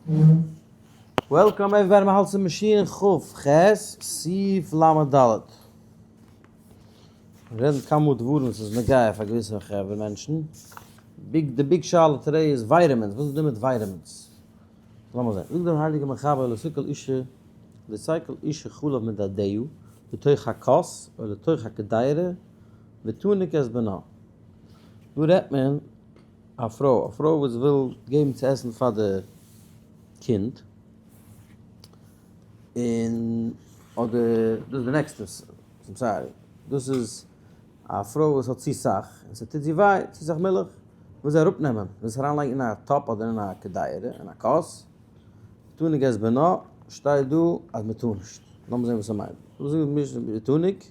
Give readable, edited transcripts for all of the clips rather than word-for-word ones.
Welcome everybody מ'האלט צום מאשין כ ח סעיף ל ד. רעדן כמה דברים וואס איז נוגע פאר געוויסע חברה מענטשן. big די big שאלה today איז vitamins, וואס איז דא מיט vitamins? לאמיר זען. זאגט דער הייליגער מחבר לא תקל אשה לא תקל אשה חלב מדדיה לתוך הכוס או לתוך הקדירה ותניק את בנה. דא רעדט מען א פרוי, א פרוי וואס וויל געבן צו עסן פאר די קינד, און אדער דאס איז די נעקסטע, I'm sorry, דאס איז א פרוי וואס האט צו סאך, און ס'טוט זי וויי, צו סאך מילך, וויל זי אראפנעמען, וויל עס אריינלייגן אין א טאפ אדער אין א קדירה, אין א כוס, ותניק את בנה, שטייט דא אז מ'טאר נישט, לאמיר זען וואס ס'מיינט, דא זאגט ותניק,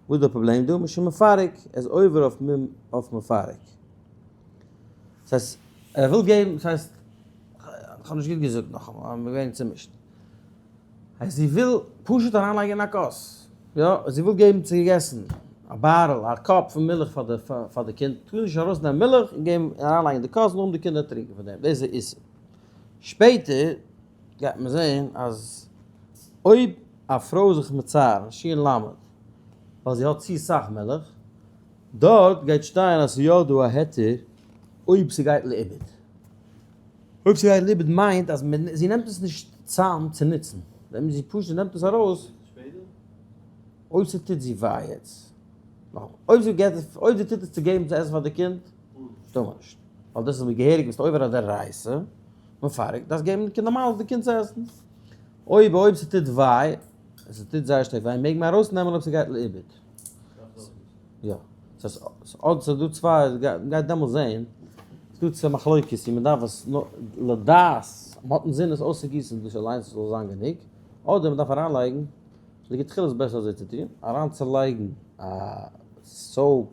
וואס איז די פראבלעם דא? משום מפרק, ער איז עובר אויף מפרק. דאס הייסט, ער וויל געבן, דאס הייסט, איך האב נישט גוט געזאגט נאכאמאל, איך בין געווען צומישט. הייסט זי וויל פשוט אריינלייגן אין א כוס, יא, זי וויל געבן צו עסן, א bottle, א cup פון מילך פאר די פאר די קינד, טאר נישט ארויסנעמען מילך און געבן און אריינלייגן אין די כוס, נאכדעם די קינדער טרינקען פון דעם, דאס איז איסור. שפעטער גייט מען זען אז אויב א פרוי איז זיך מצער, שין למד, ווייל זי האט צו סאך מילך, דארט גייט שטיין אז ס'איז יא דא א היתר אויב ס'גייט לאיבוד. אויב ס'גייט לאיבוד מיינט אז זי נעמט עס נישט צאם צו נוצן, זי פשוט נעמט עס ארויס אויב ס'טוט זי וויי יעצט. אויב זי געט עס, אויב זי טוט עס צו געבן צו עסן פאר די קינד, טאר מען נישט. ווייל דאס איז געהעריג ביסט עובר א דאורייתא, מפרק, דארפסט געבן די קינד נארמאל די קינד צו עסן. אויב אויב ס'טוט וויי, ס'טוט זייער שטארק וויי, מעג מען ארויסנעמען אויב ס'גייט לאיבוד. יא. ס'איז דא צוויי, מ'גייט דעמאלטס זעהן, ס'איז דא צוויי מחלוקת צו מ'דארף עס לדעת, מ'האט אינזין עס אויסצוגיסן דאס אליינס זאל זיין גענוג, אדער מ'דארף אריינלייגן, לכתחילה איז בעסער אזוי צו טון, אריינצולייגן א soap,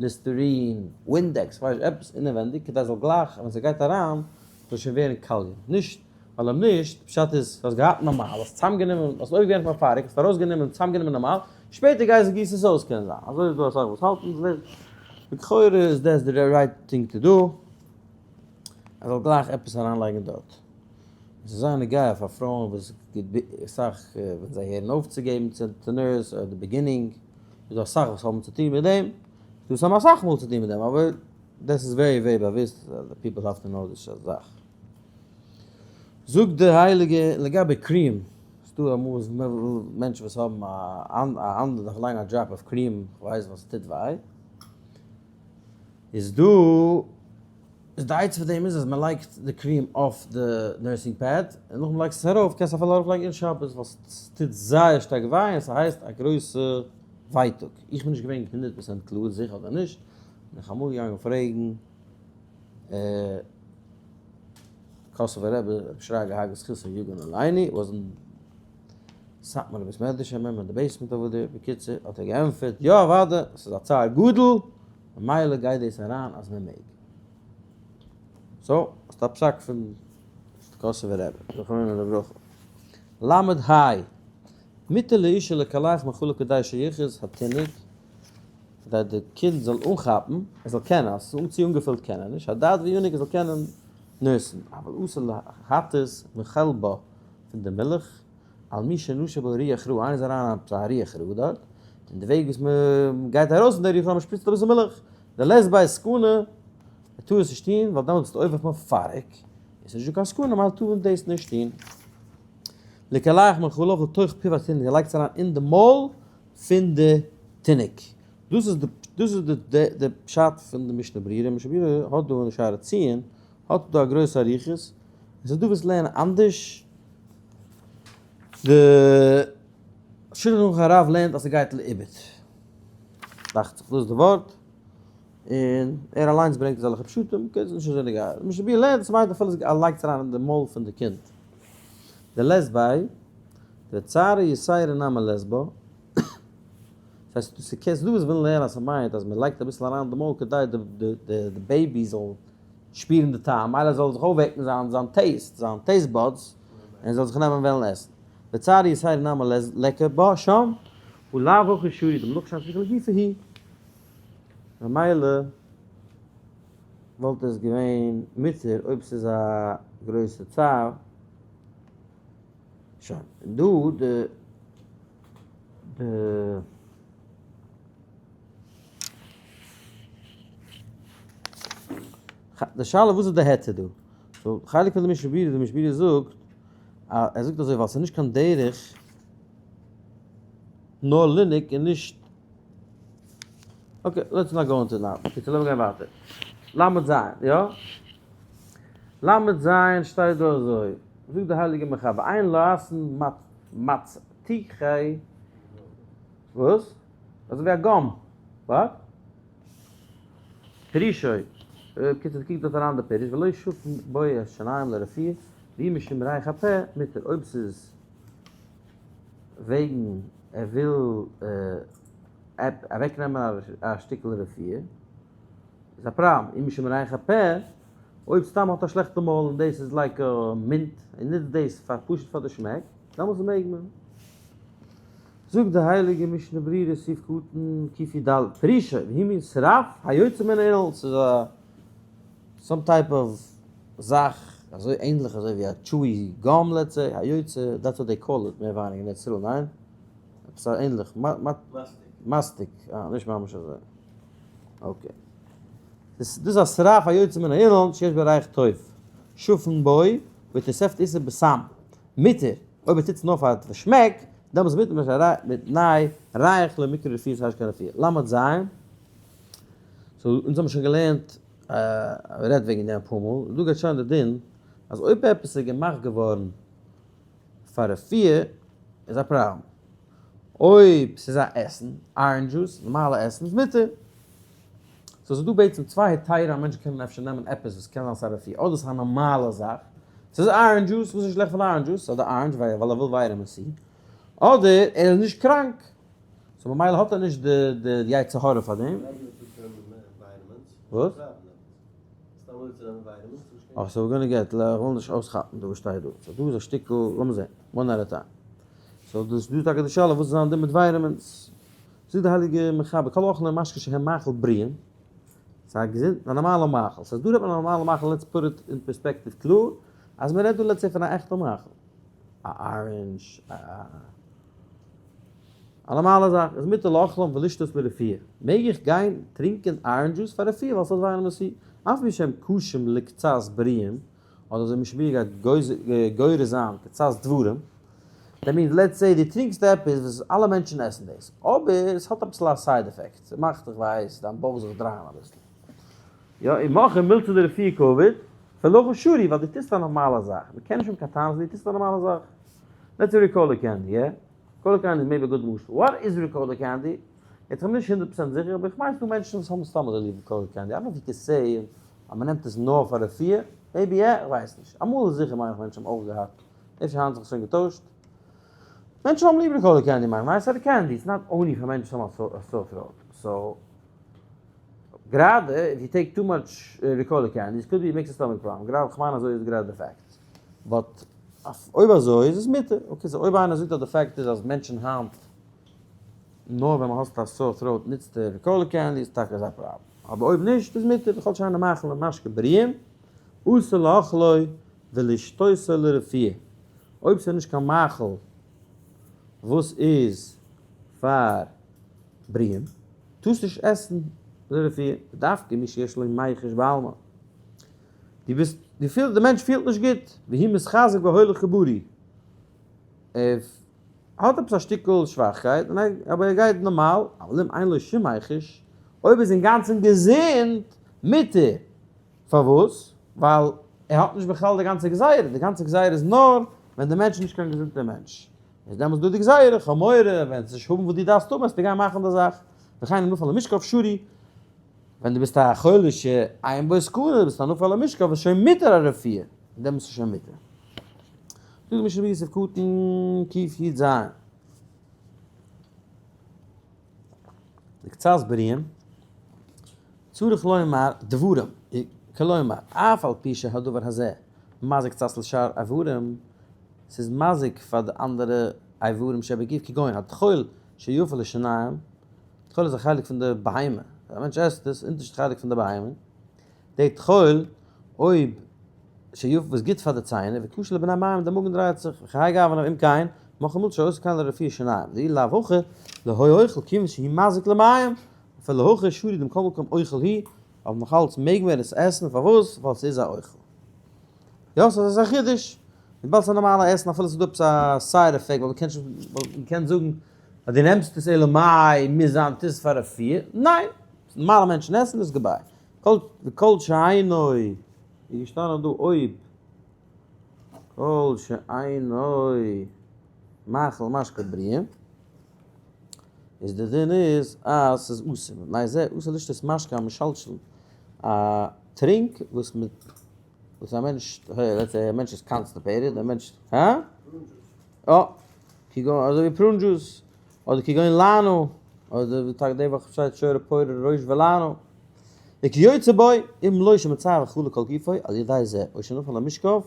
Listerine, Windex, כ'ווייס נישט, עפעס אינעווענדיג, כדי ס'זאל גלייך ווען ס'גייט אריין זאל שוין ווערן קאליע, נישט ווייל אויב נישט, פשט איז, האסט געהאט נארמאל, האסט צוזאמגענומען, האסט אויפגעהערט פאר פאריג, האסט ארויסגענומען, צוזאמגענומען נארמאל, שפעטער גייסט גיסט עס אויס, קען זיין, אזוי איז דא אסאך וואס האלטן, לכאורה איז דעס די right thing to do, ער זאל גלייך עפעס אריינלייגן דארט. עס איז זייער נוגע פאר פרויען וואס גיבט אסאך ווען זיי הערן אויף צו געבן צו nurse אדער די beginning, איז דא אסאך וואס האבן צו טון מיט דעם, ס'דא וואס האבן אסאך מאל צו טון מיט דעם, אבער דעס איז very very באוויסט אז די people have to know this זאך. זאגט די הייליגע לגבי cream, ס'דא אמאל וואס מענטשן וואס האבן א אנדערע דארפן לייגן א drop אויף cream, כ'ווייס ווייל ס'טוט וויי, איז דא איז די עצה פאר דעם איז אז מען לייגט די cream אויף די nursing pad און נאכדעם לייגסט עס ארויף, קענסט אפילו ארויף לייגן אין שבת ווייל ס'טוט זייער שטארק וויי און ס'הייסט א גרויסע ווייטאג, איך בין נישט געווען 100% קלאר זיכער אדער נישט, בין איך אמאל געגאנגען פרעגן קאסובער רבי, רבי שרגא האגער זכותו יגן עלינו, וואס אין סאטמארע בית מדרש אין די basement over there, בקיצור האט ער געענטפערט יא אוודאי, ס'איז א צער גדול, ממילא גייט דאס אריין אז מען מעג. so, האסט א פסק פון קאסובער רבי, זכרונו לברכה. למד היי, מותר לאישה לקלח מחלב כדי שיכעוס התינוק, כדי די קינד זאל אנכאפן, ער זאל קענען, אז עס איז צו אנגעפילט קען ער נישט, הדד ויניק ער זאל קענען nurse ן, אבל אסור להתות מחלבה פון די מילך, על מי שנשב בו רוח רעה, איינער איז אריין עפעס א רוח רעה דארט, און די וועג וואס מען גייט ארויס פון די רוח רעה מען שפריצט אביסל מילך, דלית ביה סכנה, מען טאר עס נישט טון ווייל דעמאלטס ביסטו עובר אויף מפרק, און ס'איז נישט דא קיין סכנה ממילא טאר מען דאס נישט טון. לקלח מחלב לתוך פיו התינוק, ער לייגט עס אריין אין די מויל פון די תינוק. דאס איז די דאס איז די די פשט פון די משנה ברורה, משנה ברורה האט דא אין שערי ציון האט דא א גרויסע אריכות, עס איז דא וואס לערנען אנדערש, די שולחן ערוך הרב לערנט אז ס'גייט לאיבוד, דאכט זיך דאס איז די ווארט, און ער אליינס ברענגט אזעלכע פשטים, okay ס'איז נישט אזוי נוגע, די משנה ברורה לערנט אז ס'מיינט אפילו ער לייגט עס אריין אין די מויל פון די קינד, דלית ביה, וצערא יתירא נמי לית בה, דאס הייסט ס'איז דא וואס ווילן לערנען אז ס'מיינט אז מ'לייגט אביסל אריין אין די מויל כדי די baby זאל שפירן די טעם, מילא זאל זיך אויפוועקן זיין זיין taste, זיין taste buds, און זאל זיך נעמען וועלן עסן. וצערא יתירא נמי ליכא בה שם, ולאו הכי שרי דמלאכה שאין צריכה לגופה היא. ממילא וואלט עס געווען מותר אויב ס'איז א. גרויסע צער. שוין, און דא די די די שאלה וואס איז די היתר דא? so חלק פון די משנה ברורה, די משנה ברורה זאגט אז ער זאגט אזוי ווייל ס'איז נישט קיין דרך נאר לינוק און נישט okay let's not go into now. בקיצור לאמיר גיין ווייטער. ל' ז', יא? ל' ז' שטייט דא אזוי, זאגט די הייליגע מחבר, אין לעשן מצתיכי, וואס? אזוי ווי א gum, what? פירושו, בקיצור קוק דארט אריין די פירוש, ולא שפן בו השיניים לרפואה, ואי משום ריח הפה, מותר, אויב ס'איז וועגן ער וויל אוועקנעמען א שטיקל רפואה, איז א פראבלעם, אי משום ריח הפה, אויב סתם האט א שלעכטע מויל און דאס איז like א mint און נוצט דאס פאר פשוט פאר די שמעק, דעמאלטס מעג מען. זאגט די הייליגע משנה ברורה סעיף קטן קי"ד, פירושו, והוא מין שרף היוצא מן האילן, ס'איז א some type of זאך אזוי ענדליך אזוי ווי א chewy gum let's say, היוצא, that's what they call it מער ווייניגער אין ארץ ישראל, ניין? עפעס א ענדליך, מסטיק, אה נישט ממש אזוי, okay. דאס איז א שרף היוצא מן האילן שיש בו ריח טוב, שפן בו ותוספת איסור בסם, מותר, אויב ער טוט עס נאר פאר די שמעק, דעמאלטס איז מותר מפני ריח לא מיקרי רפואה ס'הייסט קיין רפואה. ל' ז', so אונז האבן שוין געלערנט, רעדט וועגן דעם אפאר מאל, דא גייט שוין די דין אז אויב עפעס איז געמאכט געווארן פאר רפואה איז א פראבלעם. אויב ס'איז א עסן, orange juice, נארמאלע עסן איז מותר. so ס'איז דא בעצם צוויי היתרים א מענטש קען אפשר נעמען עפעס וואס קען זיין ס'איז א רפואה, אדער ס'איז א נארמאלע זאך, ס'איז orange juice, וואס איז שלעכט פון orange juice, אדער orange ווייל ער וויל vitamin C, אדער ער איז נישט קראנק, so ממילא האט ער נישט די יצר הרע פאר דעם. וואס? אה, so we're gonna get, איך וויל נישט אויסכאפן דא וואס שטייט דא. so דא איז א שטיקל, לאמיר זען, one at a time. so דאס איז דא טאקע די שאלה וואס איז זיין דין מיט vitamins. זאגט די הייליגע מחבר, כל אוכל ומשקה שהם מאכל בריאים, ס'איז א געזונט, א נארמאלע מאכל. ס'איז דא רעדט מען א נארמאלע מאכל, let's put it in perspective קלאר, אז מ'רעדט דא let's say פון א עכטע מאכל. א orange, א. א נארמאלע זאך איז מותר לאכלם ולשתות לרפואה. מעג איך גיין טרינקען orange juice פאר רפואה ווייל ס'האט vitamin C? אף על פי שהם קשים לקצת בריאים, אדער אזוי משנה ברורה גייט גורס זיין קצת דברים, that means let's say דו טרינקסט עפעס וואס אלע מענטשן עסן דאס, אבער עס האט אביסל א side effect, ס'מאכט איך ווייס דיין בויך זיך דרייען אביסל. יא, און מאכן מילתא דרפואה קעביד, ולכן שרי, ווייל דו טוסט א נארמאלע זאך, מ'קען נישט האבן קיין טענות ווייל דו טוסט א נארמאלע זאך. let's say Ricola candy, יא? Ricola candy איז maybe א good משל. what איז Ricola candy? יעצט איך בין נישט 100% זיכער אבער איך מיין ס'דא מענטשן וואס האבן סתם אזוי ליב Ricola candy. I don't know if you can say אז מ'נעמט עס נאר פאר רפואה. maybe יא, איך ווייס נישט. אמאל איז זיכער מיין איך מענטשן האבן אויך געהאט. אפשר היינט זיך עס שוין געטוישט. מענטשן האבן ליב Ricola candy מיין איך. ניין ס'איז א candy. it's not only פאר מענטשן וואס האבן א sore throat. so גראדע if you take too much Ricola candy it could be makes a stomach problem. גראדע כ'מיין אזוי איז גראדע די fact. but אויב אזוי איז עס מותר. okay so אויב איינער זאגט אז די fact איז אז מענטשן היינט נאר ווען מען האסט א sore throat נוצט ער Ricola candy איז טאקע אזא פראבלעם. אבער אויב נישט איז מותר וכל שאינו מאכל ומשקה בריאים אסור לאכלו ולשתותו לרפואה. אויב ס'איז נישט קיין מאכל וואס איז פאר בריאים טארסט נישט עסן לרפואה דווקא מי שיש לו מיחוש בעלמא. דו ביסט, דו פילסט, די מענטש פילט נישט גוט, והוא מתחזק והולך כבריא, ער האט עפעס א שטיקל שוואכקייט, אבער ער גייט נארמאל, אבל אם אין לו שום מיחוש, אויב איז אינגאנצן געזונט, מותר, פארוואס? ווייל ער האט נישט בכלל די גאנצע גזירה, די גאנצע גזירה איז נאר ווען די מענטש איז נישט קיין געזונטער מענטש, איז דעמאלטס דא די גזירה, כ'האב מורא, ווען נישט האבן וואס דו דארפסט האבן, וועסטו גיין מאכן די זאך, וכן אם נפל למשכב שרי, ווען דו ביסט א חולה שאין בו סכנה, דו ביסט א נפל למשכב, איז שוין מותר א רפואה, און דעמאלטס איז שוין מותר. זאגט די משנה ברורה סעיף קטן קי"ז. לקצת בריאים, צריך לומר דברים, כלומר, אף על פי שהדבר הזה מזיק קצת לשאר איברים, ס'איז מזיק פאר די אנדערע איברים שבגוף, כגון הטחול שיפה לשיניים, טחול איז א חלק פון די בהמה, ווען א מענטש עסט עס, אונטערשטע חלק פון די בהמה, די טחול, אויב. שיוף וואס גוט פאר די ציינער, וקשה לבני מעיים, די מאגן דרייעט זיך, וכהאי גוונא אם כן, מוכרח מילתא שעושה כן לרפואת שיניים, דאי לאו הכי, לא היה אוכל כיוון שהוא מזיק למעיים, אפילו הכי שרי דמכל מקום אוכל הוא, אבער נאך אלץ מעג מען עס עסן, פארוואס? ווייל ס'איז א אוכל. יא, ס'איז אזא חידוש, וויבאלד ס'איז א נארמאלע עסן אפילו ס'איז דא עפעס א side effect, ווייל מ'קען שוין, מ'קען זאגן אז דו נעמסט עס אלא מאי מוז זיין טוסט פאר רפואה, ניין! נארמאלע מענטשן עסן עס, goodbye. וכל שאינו איז געשטאנען דא אויב כל שאינו מאכל משקה בריאים איז די דין איז אז ס'איז אסור מפני זה אסור לשתות משקה המשלשל א טרינק וואס מיט וואס א מענטש let's say א מענטש איז constipated א מענטש הא? אה כגון אזוי ווי prune juice אדער כגון לענו אדער ווי טאקע די וואך שטייט שורה פורה ראש ולענה וכיוצא בו אם לא שמצער וכו' כל גופו על ידי זה או שנפל למשכב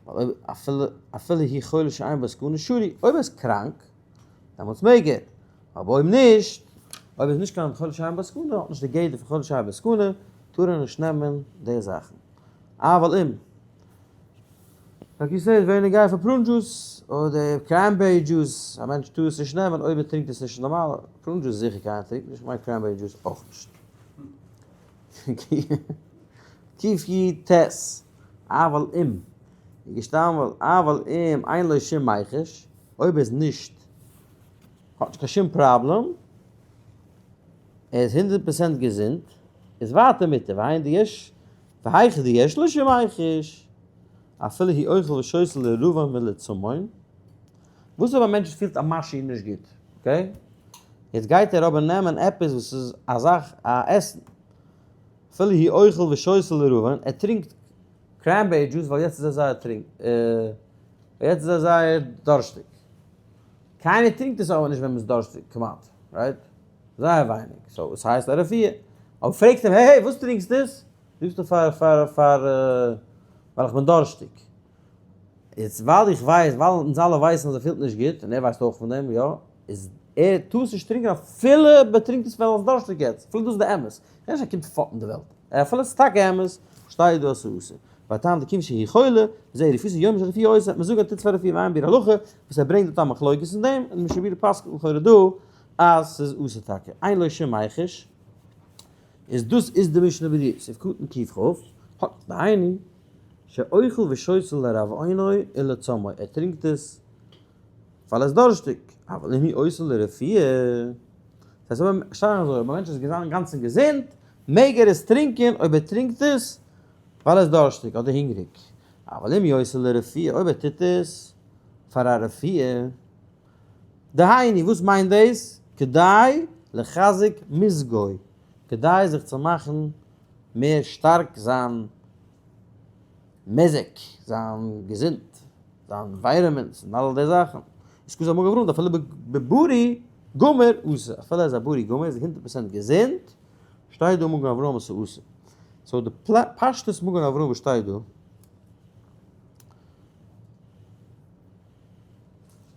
ווייל אויב אפילו אפילו היא חולה שאין בה סכנה שרי אויב ער איז קראנק דעמאלטס מעג ער אבער אויב נישט אויב איז נישט קיין חולה שאין בה סכנה האט נישט די גדר פון חולה שאין בה סכנה טאר ער נישט נעמען די זאכן אבל אם like you said, ווען ער גייט פאר prune juice אדער cranberry juice, א מענטש טאר עס נישט נעמען אויב ער טרינקט עס נישט נארמאל, prune juice זיכער קיינער טרינקט נישט, כ'מיין cranberry juice אויך נישט. קי"ט, אבל אם, איז געשטאנען אבל אם אין לו שום מיחוש, אויב איז נישט, האט נישט קיין שום פראבלעם, ער איז 100% געזונט, איז ווייטער מותר, והיינו דיש והיכא דיש לו שום מיחוש, אפילו הוא אוכל ושותה לרעבון ולצמאון, וואס אויב א מענטש פילט א משהו נישט גוט, okay? יעצט גייט ער אבער נעמען עפעס וואס איז א זאך א עסן, אפילו הוא אוכל ושותה לרעבון, ער טרינקט cranberry juice ווייל יעצט איז ער זייער טרינק, יעצט איז ער זייער דארשטיג, קיינער טרינקט עס אבער נישט ווען מ'איז דארשטיג כמעט, right? זייער ווייניג, so עס הייסט א רפואה, אבער פרעגסט אים hey hey וואס טרינקסט עס? זאגסטו פאר פאר פאר ווייל איך בין דארשטיג. איז ווייל איך ווייס, ווייל אונז אלע ווייסן אז ער פילט נישט גוט, און ער ווייסט אויך פון דעם, יא, איז ער טאר עס נישט טרינקען אפילו ער טרינקט עס ווייל ער איז דארשטיג יעצט, אפילו דאס איז די אמת. קען נישט ער קומט פאפן די וועלט. אפילו עס איז טאקע אמת, שטייט דא אז ס'איז אסור. והטעם דכיוון שהיא חולה, וזה רפואתו יום שרפואה עושה, מען זאגט אז טוט פאר רפואה ועיין ביאור הלכה, וואס ער ברענגט דארט א מחלוקת אין דעם, און משנה ברורה פסק'נט לכאורה דא אז ס'איז אסור טאקע. אין לו שום מיחוש. איז דאס איז די משנה ברורה, סעיף קטן ק"כ, האט דהיינו, שאוכל ושותה לרעבונו ולצמאו, ער טרינקט עס ווייל ער איז דארשטיג, אבל אם הוא עושה לרפואה, דאס הייסט אויב שטייט אזוי, אויב א מענטש איז אינגאנצן געזונט, מעג ער עס טרינקען אויב ער טרינקט עס ווייל ער איז דארשטיג אדער הונגעריג, אבל אם הוא עושה לרפואה, אויב ער טוט עס פאר א רפואה, דהיינו, וואס מיינט דאס? כדי לחזק מזגו, כדי זיך צו מאכן מער שטארק זיין מזג, זיין געזונט, זיין vitamins און אלע די זאכן. איז כזה מגן אברהם אפילו בבריא גמור אסור, אפילו ער איז א בריא גמור, איז 100% געזונט, שטייט דא מגן אברהם אז ס'איז אסור. so די פשטות מגן אברהם וואס שטייט דא,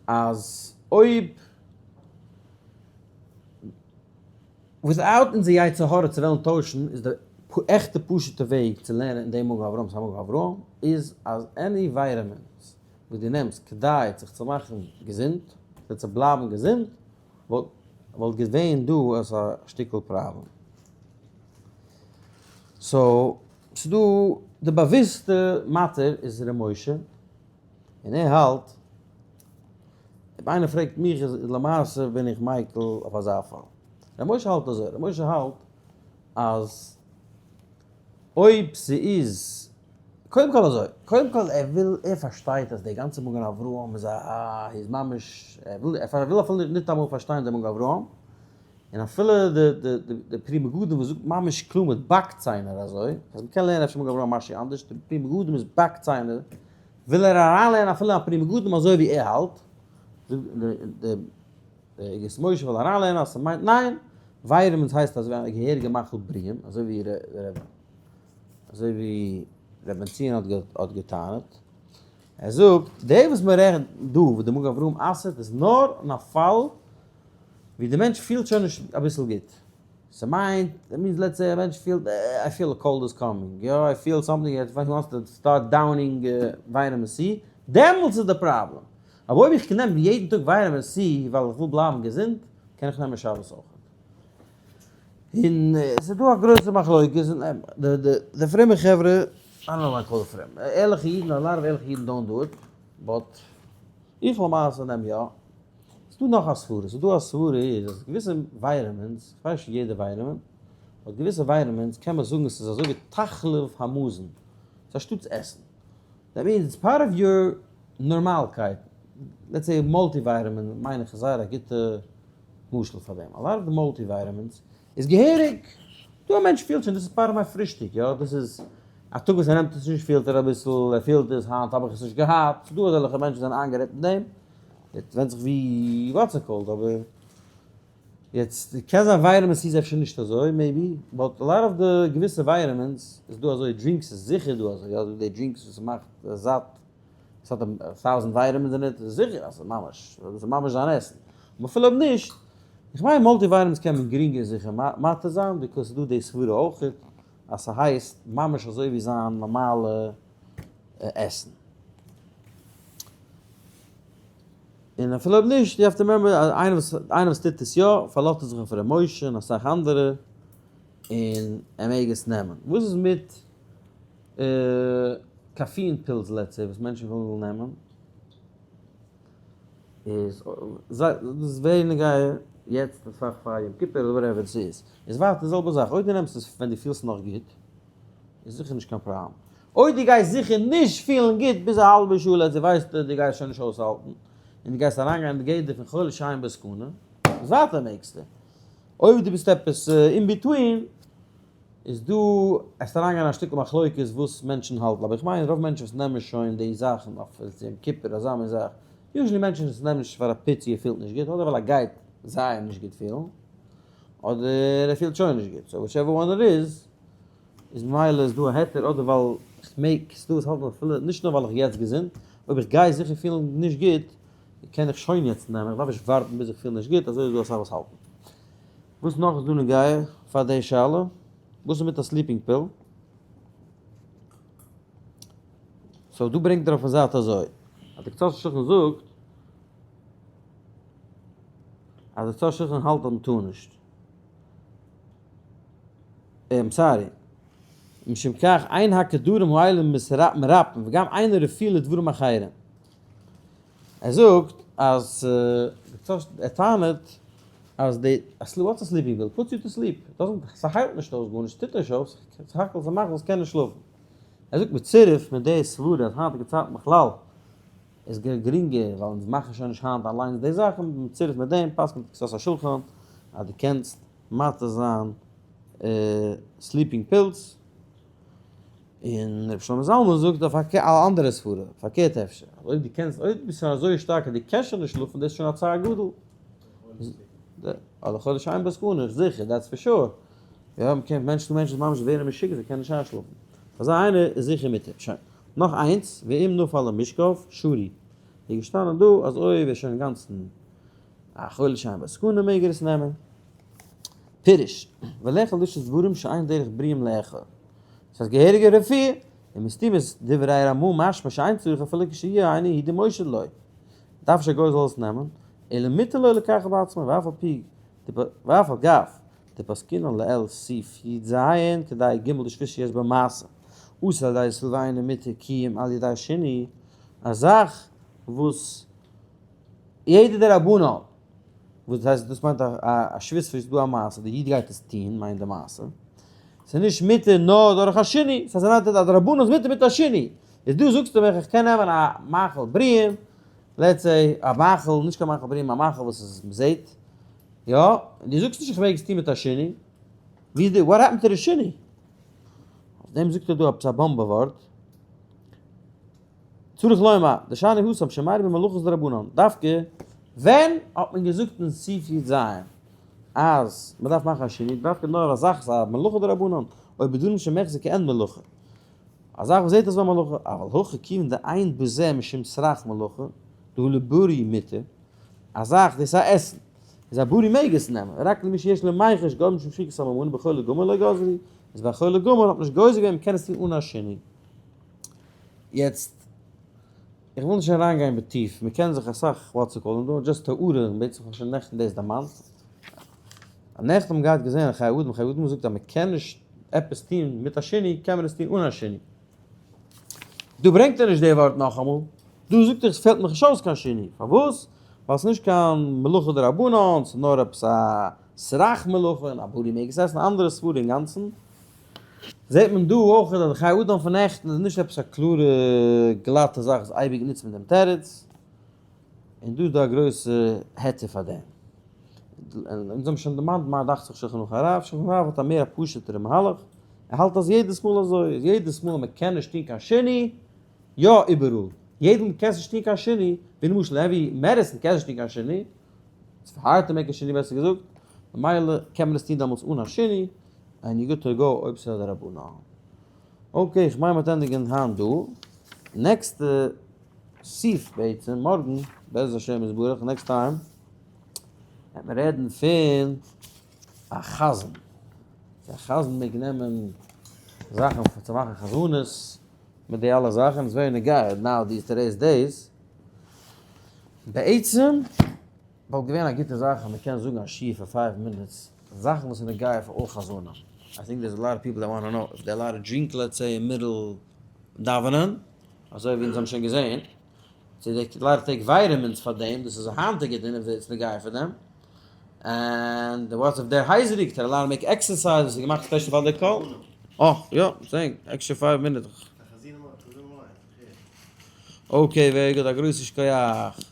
אז אויב without אונזער יצר הרע צו וועלן טוישן איז די עכטע פשוטע וועג צו לערנען אין דעם מגן אברהם ס'א מגן אברהם איז אז any vitamins וואס דו נעמסט כדי זיך צו מאכן געזונט כדי צו בלייבן געזונט וואלט געווען דא אזא שטיקל פראבלעם. so ס'דא די באוויסטע מתיר איז ר' משה און ער האלט, אויב איינער פרעגט מיך איז למעשה בין איך מיקל אויף אזא פאל. ר' משה האלט אזוי, ר' משה האלט אז אויב ס'איז, קודם כל אזוי, קודם כל ער וויל, ער פארשטייט אז די גאנצע מגן אברהם איז א, איז ממש, ער וויל, ער וויל אפילו ניטאמאל פארשטיין די מגן אברהם, און אפילו די פרי מגדים וואס זאגט ממש קלאר מיט באק ציינער אזוי, אז מ'קען לערנען אפשר מגן אברהם משהו אנדערש, די פרי מגדים איז באק ציינער, וויל ער אריינלערנען אפילו א פרי מגדים אזוי ווי ער האלט, זאגט די אגרות משה וויל אריינלערנען אז ס'מיינט ניין, vitamins הייסט אזוי ווי א געהעריגע מאכל בריאים, אזוי ווי אזוי ווי ר' בן ציון האט געטענה'ט, ער זאגט, די וואס מ'רעכנט דא וואס די מגן אברהם אסר'ט איז נאר אין א פאל ווי די מענטש פילט שוין נישט אביסל גוט. ס'מיינט, that means let's say א מענטש פילט I feel a cold is coming, יא, I feel something, he wants to start downing vitamin C, דעמאלטס איז די פראבלעם. אבער אויב איך נעם יעדן טאג vitamin C ווייל איך וויל בלייבן געזונט, קען איך נעמען שבת אויך. און ס'איז דא א גרויסע מחלוקת, און די פרומע חברה, I don't know why I call it פרום, ערליכע אידן, a lot of ערליכע אידן don't do it, but איך למעשה נעם יא. ס'איז דא נאך א סברה, ס'איז דא א סברה איז אז געוויסע vitamins, כ'ווייס נישט יעדע vitamin, but געוויסע vitamins קען מען זאגן עס איז אזוי ווי תחליף המזון, ס'איז אנשטאטס עסן. That means it's part of your נארמאלקייט, let's say multivitamin מיין איך איז זייער א גוטע משל פאר דעם, a lot of די multivitamins איז געהעריג, דא א מענטש פילט שוין דאס איז part of מיין פרישטאג, יא דאס איז א טאג וואס ער נעמט עס נישט פילט ער אביסל, ער פילט עס היינט האב איך עס נישט געהאט, ס'דא אזעלכע מענטשן זענען איינגערעדט אין דעם, יעצט ווענדט זיך ווי what's it called אבער יעצט קען זיין vitamin C איז אפשר נישט אזוי maybe but a lot of די געוויסע vitamins איז דא אזוי drinks איז זיכער דא אזוי יא די drinks וואס מאכט זאט עס האט thousand vitamins אין it איז זיכער אז ס'איז ממש דאס איז ממש זיין עסן אבער אפילו אויב נישט איך מיין multivitamins קען מען גרינגער זיכער מתיר זיין because ס'איז דא די סברה אויכעט אז ס'הייסט ממש אזוי ווי זיין נארמאלע עסן. און אפילו אויב נישט, you have to remember אז איינער וואס איינער וואס טוט עס יא, פארלאזט ער זיך אויף ר' משה און אסאך אנדערע, און ער מעג עס נעמען. וואס איז מיט caffeine pills let's say וואס מענטשן ווילן נעמען? איז דאס איז ווייניגער יעצט אסאך פאר יום כיפור אדער whatever עס איז. איז ווייטער די זעלבע זאך, אויב דו נעמסט עס ווען דו פילסט נאך גוט, איז זיכער נישט קיין פראבלעם. אויב דו גייסט זיכער נישט פילן גוט ביז א האלבע שעה let's say ווייסטו דו גייסט שוין נישט אויסהאלטן, און דו גייסט אריינגיין אין די גדר פון חולה שאין בו סכנה, איז ווייטער מעגסטו. אויב דו ביסט עפעס in between, איז דא, עסט אריינגיין א שטיקל מחלוקת וואס מענטשן האלטן, אבער איך מיין רוב מענטשן וואס נעמען שוין די זאכן אויף יום כיפור אזא מין זאך, usually מענטשן וואס נעמען נישט פאר א פיצי ער פילט נישט גוט, אדער ווייל ער גייט זייער נישט גוט פילן, אדער ער פילט שוין נישט גוט, so whichever one it is, איז ממילא איז דא א היתר אדער ווייל איך מעג, ס'דא וואס האלטן אפילו נישט נאר ווייל איך יעצט געזונט, אויב איך גיי זיכער פילן נישט גוט, קען איך שוין יעצט נעמען, איך דארף נישט ווארטן ביז איך פיל נישט גוט, אזוי איז דא אסאך וואס האלטן. וואס נאך איז דא נוגע פאר די שאלה? וואס איז מיט א sleeping pill? So דא ברענגט ער אויפן זייט אזוי, אז די קצות השולחן זאגט אז די קצות השולחן האלט אז מ'טאר נישט. I'm sorry. משום כך אין הכדורים האלה מרפאים וגם אין רפואה לדברים אחרים. ער זאגט אז ער טענה'ט אז די what's a sleeping pill? Puts you to sleep. ס'היילט נישט אויס גארנישט, ס'טוט נישט אויף, סך הכל ס'מאכט זאלסט קענען שלאפן. ער זאגט בצירוף מיט די סברה אז היינטיגע צייטן בכלל איז גרינגער ווייל אונז מאכן שוין נישט היינט אליינס די זאכן, בצירוף מיט דעם פסק'נט קצות השולחן אז דו קענסט מתיר זיין sleeping pills, און רבי שלמה זלמן זאגט אויף א אנדערע סברה, פארקערט אפשר, אז אויב דו קענסט, אויב דו ביסט שוין אזוי שטארק אז דו קענסט שוין נישט שלאפן, דאס איז שוין א צער גדול. אדער חולה שאין בו סכנה, זיכער, that's for sure. יא, מ'קען, מענטשן, מענטשן ממש ווערן משוגע, זיי קענען נישט איינשלאפן. אזא איינער איז זיכער מותר. שוין. נאך איינס, ואם נפל למשכב, שרי. איז געשטאנען דא אז אויב איז שוין אינגאנצן א חולה שאין בו סכנה מעג ער עס נעמען. פירוש, ולאכול לשתות דברים שאין דרך בריאים לאכול. דאס הייסט געהעריגע רפואה, און מסתמא איז דברי רמא משמע שאין צריך אפילו כשיהיה אינו הוא דמושיט לו. דארף נישט א גוי זאל עס נעמען, אלא מותר לו לקחת בעצמו ואף על פי ואף על גב דפסקינן לעיל סעיף י ז כדי ג דשבות שיש בו מעשה אסור על ידי ישראל ואינו מותר כי אם על ידי שני, א זאך וואס יעדער דרבנן וואס דאס הייסט דאס מיינט א שבות וואס איז דא א מעשה די איד גייט עס טוהן מיינט די מעשה ס'איז נישט מותר נאר דורך א שני ס'הייסט אז א דרבנן איז מותר מיט א שני איז דא זאגסטו מיך איך קען נעמען א מאכל בריאים let's say א מאכל נישט קיין מאכל בריאים א מאכל וואס איז מ'זעהט יא און דו זאגסט נישט איך מעג עס טוהן מיט א שני ווי איז די what happened to די שני אויף דעם זאגט ער דא עפעס א באמבע ווארט. צריך לומר, דשאני התם שמרבין במלאכות דרבנן, דווקא ווען האט מען געזאגט אין סעיף י ז אז מען דארף מאכן א שינוי, דווקא נאר א זאך איז א מלאכה דרבנן, אויב בדברים שמחזי כעין מלאכה, א זאך וואס זעט אויס ווי א מלאכה, אבל הכא כיוון דאין בזה משום סרך מלאכה, דהא לברי מותר, א זאך דאס איז א עסן. איז א בריא מעג עס נעמען, רק למי שיש לו מיחוש גורם משום שחיקת סממנים בחולה גמור לא גזרו, איז ביי חולה גמור האט מען נישט גוזר געווען מ'קען עס טון אן א שינוי. יעצט, איך וויל נישט אריינגיין בטיף, מ'קען זיך אסאך what's it called דא, just הערה, בעצם כ'האב שוין נעכטן דאס דערמאנט, נעכטן האבן געהאט געזען א חיי אדם, חיי אדם זאגט אז מ'קען נישט עפעס טון מיט א שינוי, קען מען עס טון אן א שינוי. דא ברענגט ער נישט די ווארט נאכאמאל, דא זאגט ער עס פעלט מיך נישט אויס קיין שינוי, פארוואס? ווייל ס'איז נישט קיין מלאכה דרבנן, ס'איז נאר עפעס א סרך מלאכה און א בריא מעג עס עסן, אנדערע סברה אינגאנצן. זעט מען דא אויך אז די חיי אדם פון נעכטן איז נישט עפעס א קלארע גלאטע זאך וואס אייביג נוצט מען דעם תירוץ, און דא איז דא א גרויסע היתר פאר דעם. אונז האבן שוין דערמאנט מה דאכט זיך שולחן ערוך הרב, שולחן ערוך הרב האט א מער א פשוט'ערע מהלך, ער האלט אז יעדעס מאל אזוי, יעדעס מאל מען קען נישט טון קיין שינוי, יא איבעראל, יעדע מאל קענסט נישט טון קיין שינוי, ווי למשל heavy medicine קענסט נישט טון קיין שינוי, ס'איז hard to make a שינוי בעסער געזאגט, ממילא קען מען עס טון דעמאלטס אן א שינוי, and you good to go אויב ס'איז א דרבנן. okay, איך מיין מ'וועט ענדיגן היינט דא. נעקסטע סעיף בעצם, מארגן, בעז השם יתברך, next time, וועט מען רעדן פון א חזן. א חזן מעג נעמען זאכן פאר צו מאכן חזנות, מיט די אלע זאכן, איז very נוגע now these today's days. בעצם וואלט געווען א גוטע זאך אז מ'קען זאגן א שיעור פאר five minutes, זאכן וואס איז נוגע פאר all חזנים. I think there's a lot of people that wanna know if they're allowed to drink let's say אין מיטל דאווענען, אזוי ווי אונז האבן שוין געזען, צו they allowed to take vitamins פאר דעם, דאס איז א היינטיגע דין if it's נוגע פאר דעם, and what's if they're הייזעריג, they're allowed to make exercise וואס איז געמאכט special פאר די קול. אה, יא, זען, extra five minute. okay, very good, א גרויסע שכוח.